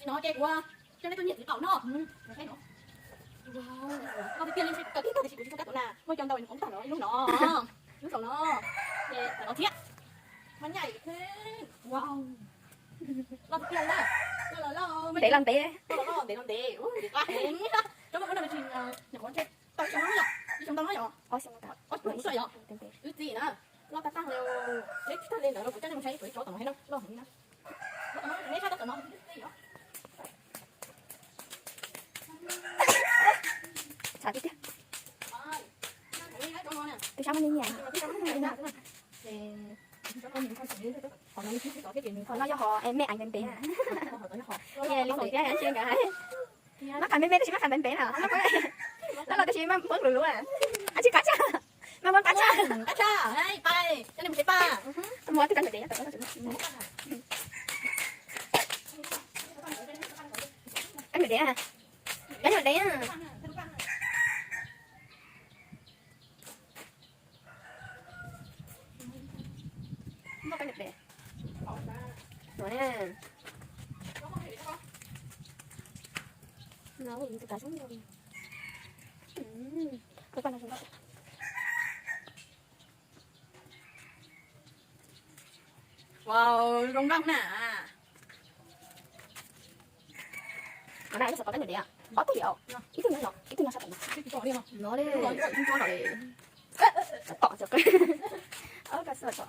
No ces kuv coj nej tuaj nyiam txiv qaum no. Loj tiag tiag li, ntshe kuv kawm tib tag tiam sis kuv tsis tau kab tuav na. Muaj cov ntau nws qoob tag no ib lub no, lub saum no, ces tawm no thiab. Mas nyaim, wow, loj tiag tiag na. Ntev los ntev, ntev los ntev, ntev qab heev. Cov muaj lub no tsis nyuam qhuav ntshe tau ib xyoo no yom, ib xyoo ntau no yom, ob xyoo no yom. Wb txiv na, loj tag tag li, neb tsis tag li ntawd los kuv coj nej mus saib ib tsob tom no thiab na, loj heev li na. Tshav tiag tiag. Tus sab muaj nyiaj nyiaj. Hom no yog hom me me ntev ntev na. Li Foom thiab Ntsis nkawd hais, maj qhas me me tab sis maj qhas ntev ntev na. Loj loj tab sis maj npoob luv luv, ab tsis qab tshaj, maj npoob qab tshaj. Qab tshaj, pais, coj nej mus saib paj. Muaj twb kab ntev ntev. Kab ntev ntev, kab ntev ntev. Muaj kab ntev ntev. Ua ne, no tus kav zoo. Wow, zoo nkauj na. Qhov no lub xov tooj kab ntev ntev, qhov twg yom? Ib tug nyob no, ib tug nyob sab tom no. No li, ib tug nyob no li. Tom, tom.